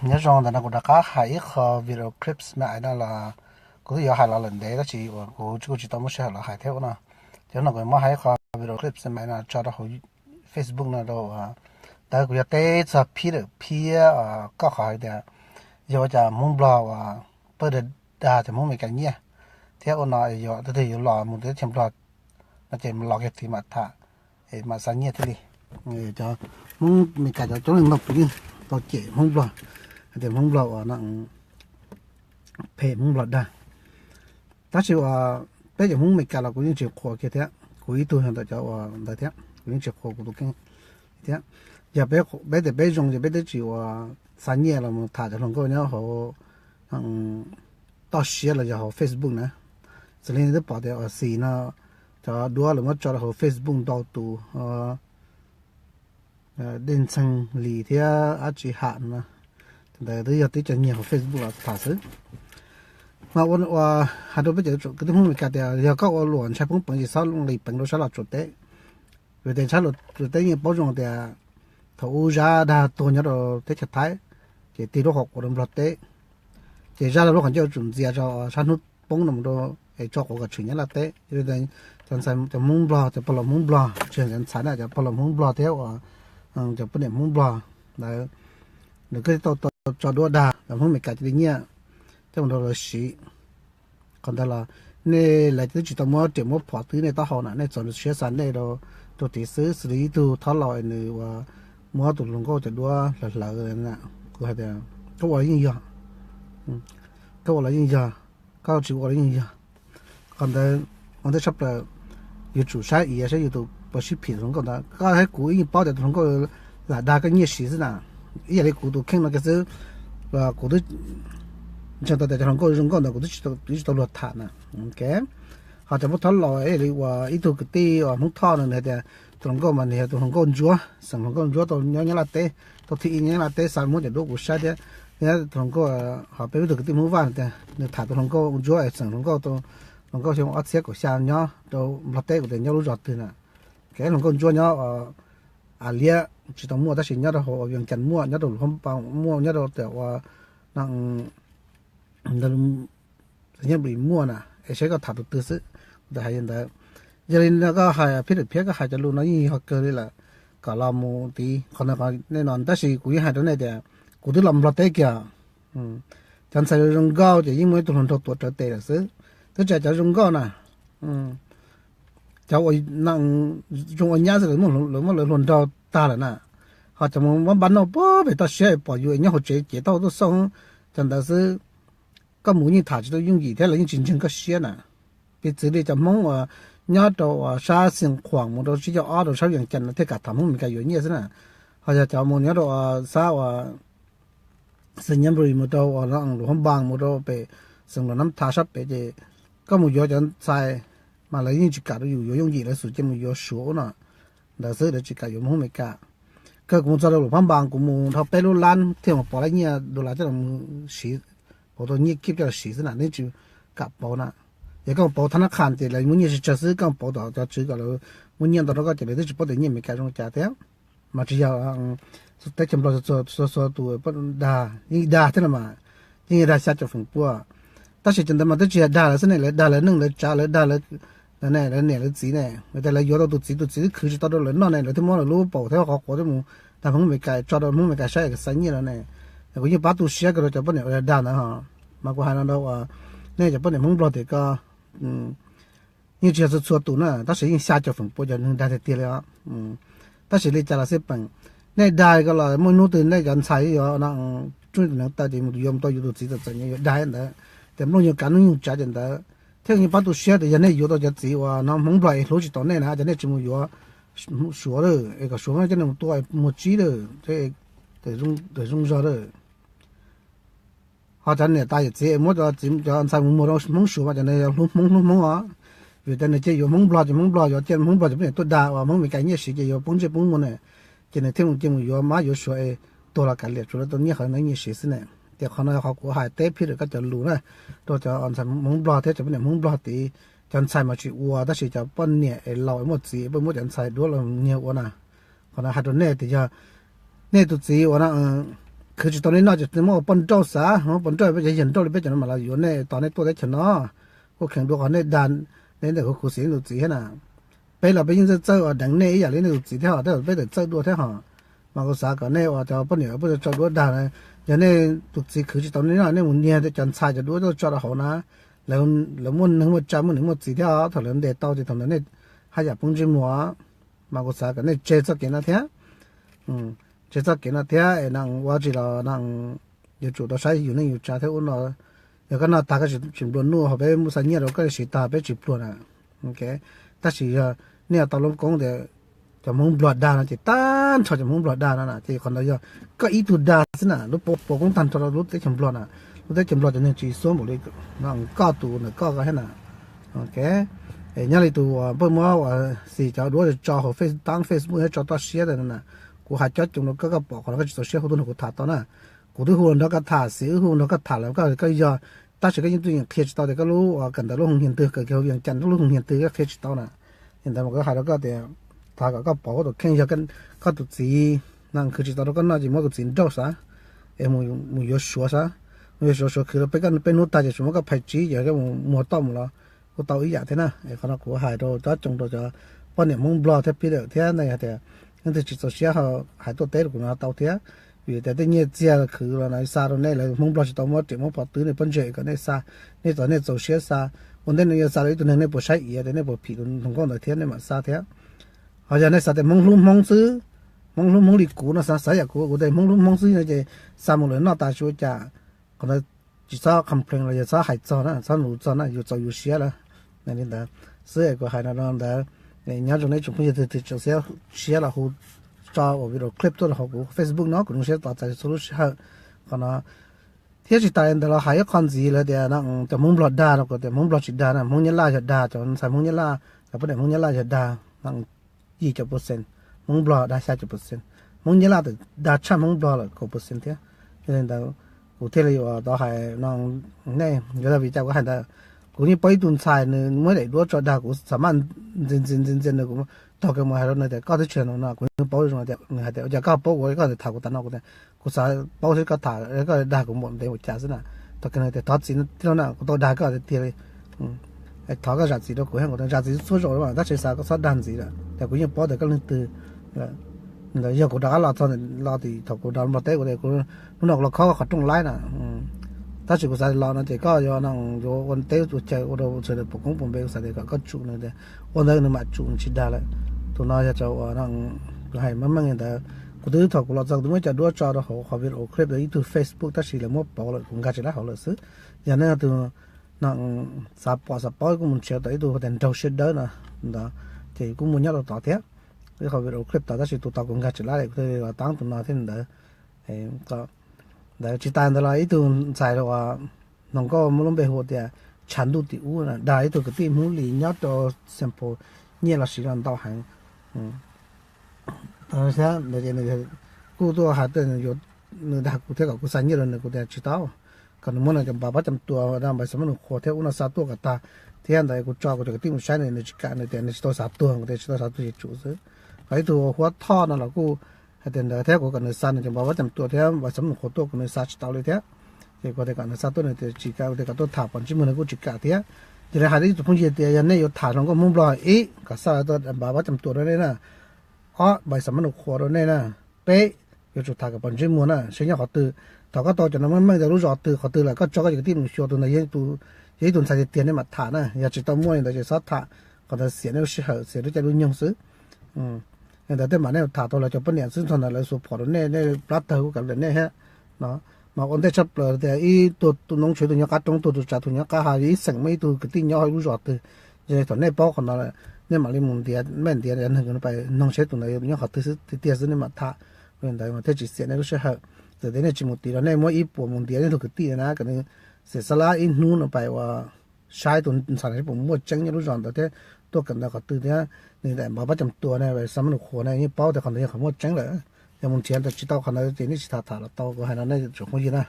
Nyob zoo, ntawm no kuv rov qab hais ib qho video clips me ais no los kuv twb yuav hais los lawm ntev tab sis uas kuv kuj tsis tau muaj sij hawm los hais thiab ua no. Ces hnub no kuv muab hais ib qho video clips me ais no tso rau hauv Facebook no rau uas ntawd kuv yuav teb txog phib lawm phiab koj qhov hais tias yog ua cas Hmoob Nplog uas pab dag dag cov Hmoob Meskas nyiaj thiab ua no yog twg twg yuav los mus teb chaws Nplog no ces los kiag tid mam tham es mam xa nyiaj thiaj li. Cov Hmoob Meskas cov coob leej ntau tus yeej tau cem Hmoob Nplog, hais tias Hmoob Nplog uas no phem, Hmoob Nplog dag. Tab sis uas peb cov Hmoob Meskas los kuv yeej tsis qhuas kiag thiab, kuv ib tug ntawm cov uas ntawd thiab kuv yeej tsis qhuas kuv tus kheej thiab. Yog peb tias peb zoo ces peb twb tsis uas xa nyiaj los mus tham cov hluas nkauj nyob hauv toj siab los yog hauv Facebook na. Xws li nej twb pom tias uas xis no cov duab lawv muab tso rau hauv Facebook ntau tus, Dej Ntxhee Lis thiab Ab Tsi Ham no, ntawd twb yog tib co nyiag hauv Facebook los tham xwb. Mas ua hais rau peb cov kwv tij Hmoob Meskas tias yog koj ua luam ntshai poob peev ces txhob nqis peev rau sab Los Tsuas teb. Vim tias sab Los Tsuas teb yeej paub zoo tias thaum ub Zab dag tuag nyob rau teb chaws Thaib, ces tig lub qhov quav rau Nplog teb, ces Zab lub qhov ncauj tsum ntxias rau sab hnub poob no mus rau es tso quav kom tshwm Nyab Laj teb. Cov ntxhais, cov Hmoob Nplog, cov pog laus Hmoob Nplog, tsis yog cov ntxhais na, cov pog laus Hmoob Nplog thiab uas cov poj niam Hmoob Nplog ntawd, nws kuj tau tso duab dag los Hmoob Meskas cia li nyiaj coj mus rau lawv siv. Qhov ntawd los nej lawv twb tsis tau muab riam muab phom twb nej taub hau na, nej txaus siab xa nej rau tid xwb. Xws li ib tug thob laus nws uas muab tus hluas nkauj cov duab hlawv hlawv, kuv hais tias koj ua los yeej yog, koj ua los yeej yog, koj tsis ua los yeej yog. Qhov ntawd ua ntej tshaj plaws yuav tsum saib iav saib yus tus puas sib phim tus hluas nkauj ntawd. Koj thiab kuv yeej paub tias tus hluas nkauj lam dag koj nyiaj siv xwb na. Ib yam li kuv tus kheej no kiag xwb, kuv twb ntseeg tau tias cov hluas nkauj zoo nkauj ntawd kuv twb tsis tau luag tham na. Ho cov muab thob laus ib yam li uas ib tug kwv tij uas Hmoob Thoj no nws hais tias tus hluas nkauj mas nws yog tus hluas nkauj ntsuab, xeem hluas nkauj ntsuab tau nyob Nyab Laj teb, tau thij ib Nyab Laj teb xa muab cov duab kuv saib thiab. Thiab tus hluas nkauj ho peb ib tug kwv tij Hmoob Vaj tias nws tham tus hluas nkauj ntsuab es xeem hluas nkauj, hluas nkauj xyoo ob txhiab kaum xya nyob rau Nplog teb, kuv tias nyob lub zos twg na. Kev hluas nkauj ntsuab nyob As Liab tsis tau muaj tab sis nyob rau hauv Vias Cas muaj, nyob rau Luam Phab Npas muaj, nyob rau tias ua Xav Nyab Lis muaj na, es saib koj tham tus twg xwb. Kuv tau hais li ntawd. Yog li no koj hais Phib Lwm Phiab, koj hais cov lus no yeej yog kawg li lawm, kom los mus tid qhov no qhov nej no. Tab sis kuv yeej hais rau nej tias kuv twb los Nplog teb kiag, cov ntxhais zoo nkauj ces yeej muaj ib tug hluas nraug tuav rawv tes lawm xwb, twb tsis hais cov zoo nkauj na. Cov zoo ua nyab xwb lawv muab lawv hluas nraug tag lawm na. Ho cov mus npab npab noj puag pem toj siab pom yus nyob hauv tsev ces tau tuaj xauj cov ntawd xwb. Koj mus yeej tham tsis tau yooj yim thiab lawv yeej tsis ntseeg koj siab na. Piv txwv li cov Hmoob uas nyob rau uas sab Xeev Khuam mus rau sib caug ob rau sab Vias Cas no thiaj kam tham Hmoob Meskas yuav nyiaj xwb na. Ho yog cov mus nyob rau uas sab uas Xeev Nyab Lis mus rau uas Luam Phab Npas mus rau pem Xeev Laus Nab Tha sab pem ces koj mus yuav cov ntxhais mas lawv yeej tsis kam rau yus yuav yooj yim, lawv xum cia mus yuav Suav ub no ntawd xwb, lawv tsis kam yuav Hmoob Meskas. Kawg kuv mus txog rau Luam Phab Npas kuv mus dhau peb lub lab thiaj mus pov lab nyiaj dollar coj los siv, pauv tau nyiaj kib coj los siv xwb na, nej tsis kam pauv na. Yog koj mus pauv thab nab qhas ces lawv muab nyiaj tsis tsawg xwb, koj mus pauv tom cov tswv kom lawv muab nyiaj ntau rau koj ces lawv twb tsis paub tias nyiaj Meskas zoo li cas thiab. Mas tsis yog teb chaws Nplog txhua txhua tus dag, yeej dag thiab no mas, yeej dag xya caum feem pua. Tab sis cov ntawd mas twb tsis yog dag lawv xwb ne, lawv dag lawv neej lawv tsav, lawv dag lawv niam lawv txiv ne. Lawv tias lawv yuav tau tus txiv, tus txiv twb khwv tsis tau rau lawv noj ne, lawv thiaj muab lawv lub paum thiab qhov quav thiab mus dag Hmoob Meskas, tso rau Hmoob Meskas saib kom xa nyiaj no ne. Kuv yeej pab tu siab kawg rau cov poj niam uas dag ntawd ho. Mas kuv hais no rau nej cov poj niam Hmoob Nplog tias koj yeej tsis yog txhua txhua tus na, tab sis yeej xya caum feem pua cov neeg dag tiag tiag li os. Tab sis li cas los xij peem, nej dag ko los muaj hnub twg nej cov ntxhais yuav tsuj tus neev taw ces mus yuav mus tau yus tus txiv txawm txawm yuav dag ntawd, ces nplooj nyuag kav nplooj nyuag tsav ces ntawd. Thiab yeej pab tu siab tias yog nej yuav tau cov txiv uas no Hmoob Nplog es hlub tsis tau nej na ces nej tsis mus yuav Suav lawm, es kom Suav coj nej mus tua muag tsib lawm, zoo zog lawm. Ho cov niam tais yawm txiv muab cov txiv cov ntxhais mus muag rau Hmoob Suav mas cov ntawd yog hlub Hmoob hlub Hmoob os. Vim tias nws cia yuav Hmoob Nplog ces Hmoob Nplog yuav, cia Hmoob Nplog cov poj niam tuaj dag uas Hmoob Meskas nyiaj siv ces yuav poob ntsej poob muag na. Ces nws thiaj mus cia mus yuav mab yuav suav es tuag los kav liam tsuav lawv tau nyiaj qhov no nyiaj siv xwb ne. Ces qhov no yog qhov kuv hais teb phiab lawm koj cov lus na, rau cov ntxhais Hmoob Nplog thiab cov poj niam Hmoob Nplog tid. Cov ntxhais mas tsis ua tab sis cov poj niam es laus es muaj txiv es pheej muab cov ntxhais duab los nyiag ua na. Qhov no hais rau nej tias yog nej tus txiv uas no khwv tsis tau nej noj ces muab ua poj nrauj xav, poj nrauj peb cov yawg nrauj li peb cov no mam los yuav nej tos nej tuaj teb chaws no. Kuj kheev dua qhov nej dag, nej ntawm kuv khuv xim nej tus txiv thiab na. Peb los peb yeej txawj txawj ua deev nej ib yam li nej tus txiv thiab hos, tej peb tawm txawj dua thiab hos. Mas kuv xav kom nej ua cov poj niam poj tso duab dag na, yog nej tus txiv khwv tsis tau nej noj, nej mus niag cov ntxhais cov duab tuaj tso rau hauv na, lawv muaj neeg muaj tsa muaj niam muaj txiv thiab os, thaum lawv ntes tau ces thaum ntawd nej haj yam poob ntsej muag. Mas kuv xav kom nej tseg txoj kev no thiab, tseg txoj kev no thiab es no ua tsis los no yuav tsum tau saib yus neej yus tsa thiab ub no. Yog koj noj tag koj tsis nplua nuj hos peb muab xa nyiaj rau koj siv tag peb tsis pluag na. Tab sis yog nej tau lub koob tias cov Hmoob Nplog dag no ces tag nrho cov Hmoob Nplog dag no na, ces qhov ntawd yog koj ib tug dag xwb na, lub puas koob tag nrho rau lub teb chaws Nplog na. Lub teb chaws Nplog cov neeg tsis xuab npaum li koj tus ntawm koj ko thiab na. Nyob li tus uas pheej muab uas xis cov duab tso hauv Face, tag Facebook thiab tso toj siab ntawd na, kuv hais cob coom rau koj, koj pom qhov no koj tsis txaus siab hu tuaj nrog kuv tham tau na. Kuv twb hu los nrog koj tham, xis wb hu nrog koj tham lawm, koj, koj yog, tab sis koj yeej twb yeem qhia tsis tau tias koj lub uas kawm ntawv lub hoos hias twg, kawm kiag hauv Vias Cas lub hoos hias twg koj qhia tsis tau na. Li ntawd mas kuv hais rau koj tias thov kom koj pov huab tus kheej, yog koj tus txiv no khwv tsis tau rau koj noj ces muab kuv txiv nrauj xav, es mus yuav Suav xav, mus yuav Suav, Suav khwv rau peb, peb hnub tag ces Suav muab koj phais tsib ces koj mus muag toj mus los kuj tau ib yam thiab na. Es qhov no kuv hais rau cob coom rau cov poj niam Hmoob Nplog thiab pib dawm thiab na, yog tias leej twg tsis txaus siab hais tuaj teb rau kuv no tau thiab. Vim tias tej nyiaj txiag khwv los no xa rau nej, lawv Hmoob Nplog tsis tau muab riam muab phom twv nej pob ntseg kom nej xa, nej txaus, nej txaus siab xa. Ua ntej nej yuav xa rau ib tug neeg nej puas saib iav tias nej puas phim tus hluas nkauj ntawd thiab nej mam xa thiab. Ho yog nej xav tias Hmoob hlub Hmoob xwb, Hmoob hlub Hmoob li kuv no, xav, xav yam kuv, kuv tias Hmoob hlub Hmoob xwb no ces xa mus lawm noj tas tsis ua cas. Qhov ntawd tsis txhob complain los yog txhob hais txog na, txhob nus txog na, yus txaus yus siab lawm. Li ntawd xwb es kuv hais no ntawd, nyob zoo nej tsoom phooj ywg twg tseem siab los hu tso ua video clip tuaj rau hauv kuv Facebook no, kuv zoo siab tos txais txhua lub sij hawm. Qhov no thiab tsis tas li ntawd los hais ib qho ntxiv lawm tias cov Hmoob Nplog dag no, kuv tias Hmoob Nplog tsis dag na, Hmoob Nyab Laj yog dag, cov ntxhais Hmoob Nyab Laj, cov poj niam Hmoob Nyab Laj yog dag, yim caum percent, Hmoob Nplog dag xya caum percent, Hmoob Nyab Laj tawm dag tshaj Hmoob Nplog lawm kaum percent thiab. Yog li ntawd kuv thiaj li uas tau hais no nej, yog vim cas kuv hais ntawd, kuv yeej paub ib tug ntxhais nws muab daim duab tso dag kuv, xam maj ntxias ntxias ntxias ntxias nws, kuv taug kev mus hais rau nws tias koj twb tsis no no, kuv yeej paub zoo tias nws hais tias ua cas koj paub kuv, koj tham kuv tas no, kuv tias kuv xav paub xwb, koj tham koj dag kuv npaum ntev ua cas xwb na. Thaum kawg nws tias thov txim thiab na, kuv tau dag koj tiag tiag li. Thov koj zam txim rau kuv thiab, kuv zam txim txhua zaus tab sis xav koj txhob dag ntxiv lawm, tias kuv yeej paub tias koj leej twg. Ntawd yog kuv rov qab los txog, los tim thaum kuv rov Nplog teb, kuv tias hnub no kuv los khob qhov rooj laib na, tab sis kuv xav los no ces koj yuav no yuav ua teb ua chaw ua rau sawv daws puas koob puas npe, kuv xav tias kom koj tsum nws tias ua ntawd nws mam tsum, nws tsis dag lawm. Tus no yog cov uas no kuv hais meej meej li ntawd. Kuv twb thaum kuv los txog kuv twb muab cov duab tso rau hauv qhov video clip rau ib tug Facebook tab sis lawv muab pauv lawm, kuv nkag tsis lab hauv lawm xwb. Yog nej tus no xav pom xav paub kuj mus nrhiav tau ib tug tias Nraug Siab Dawb no ntawd, ces kuj muaj nyob rau tod thiab. Ib qhov video clip tod tab sis tus tod kuv nkag tsis lab lawm, kuv thiaj li los tab tus no thiab ntawd. Ntawd tsis tas ntawd los ib tug ntxhais uas hluas nkauj muaj lub npe hu tias Tshav Ntuj Tim Ub, dag ib tug kwv tij Hmoob Lis nyob rau Xeem Pos, nyiaj los siv los ntau heev. Kuj tuaj hais tias nws dag kuv thiab kom kuv xa nyiaj rau nws, kuv tias tsis tau, kom nws muab nws cov npav pab cam tua, npav xam mab nus qhuas thiab ub no xa tuaj kom tag, thiab ntawd kuv tso kuv cov kwv tij mus saib nws, nws tsis kam, nws tias nws tsis tau xav tuag, kuv tias tsis tau xav tuag ces tsum xwb. Ho ib tug Huab Thoj no los kuj hais tias ntawd thiab, kuv kom nws xa nws cov npav pab cam tua thiab npav xam mab nus qhuas tuaj, kuv nws xa tsis tau li thiab. Ces kuv tias kom nws xa tuaj, nws tias tsis kam, kuv tias kom tuaj tham pom ntsej muag nws kuj tsis kam thiab. Ces lawv hais rau ib tsoom phooj ywg tias yog nej yuav tham hluas nkauj Hmoob Nplog, ib, kom xa tuaj npav pab cam tua rau nej na, ob, npav xam mab nus qhuas rau nej na, peb, yuav tsum tham kom pom ntsej muag na, seb nyob qhov twg. Thaum koj tau cov no meej meej rau lub zos twg qhov twg lawm koj tso koj cov kwv tij mus xyuas, tus ntawd yog ib tug ntxhais tiag tiag nej mam tham na, yog tsis tau muaj li ntawd ces txhob tham, qhov ntawd xiam nej lub sij hawm, xiam lub caij lub nyoog xwb. Li ntawd tej mam nej tham tau lawv cov poj niam xwb, thaum ntawd lawv xuas phom rau nej, nej plab tawg kuj kam lawm nej thiab no. Mas ua ntej tshaj plaws tias ib tug noob tshuav tus nyob qab roob, tus tsav tus nyob qab hav, ib xeem muaj ib tug kwv tij nyob hauv lub zos twg, yog li thaum nej paub qhov no lawm nej mam li mus ntiav, nej ntiav neeg no pais noog seb tus ntawd nyob qhov twg xwb tiag tiag xwb nej mam tham. Li ntawd mas thiaj tsis xiam nej lub sij hawm. Txawm tias nej tsis mus tiv los nej muab ib puas mus ntiav nej tug kwv tij na, kom nws xiam xab lab ib hnub no pais ua saib tus ntxhais no puas muaj tseeb nyob lub zos ntawd thiab tuaj kawm ntawv qhov twg thiab nws daim npav pab cam tua ne, xam mab nus qhuas ne, yeej paub tias qhov ntawd yog qhov muaj tseeb lawm. Yog mus nrhiav ntawd tsis tau qhov ntawd ces nej tsis tham tham los tau, kuv hais no nej tsoom phooj ywg na.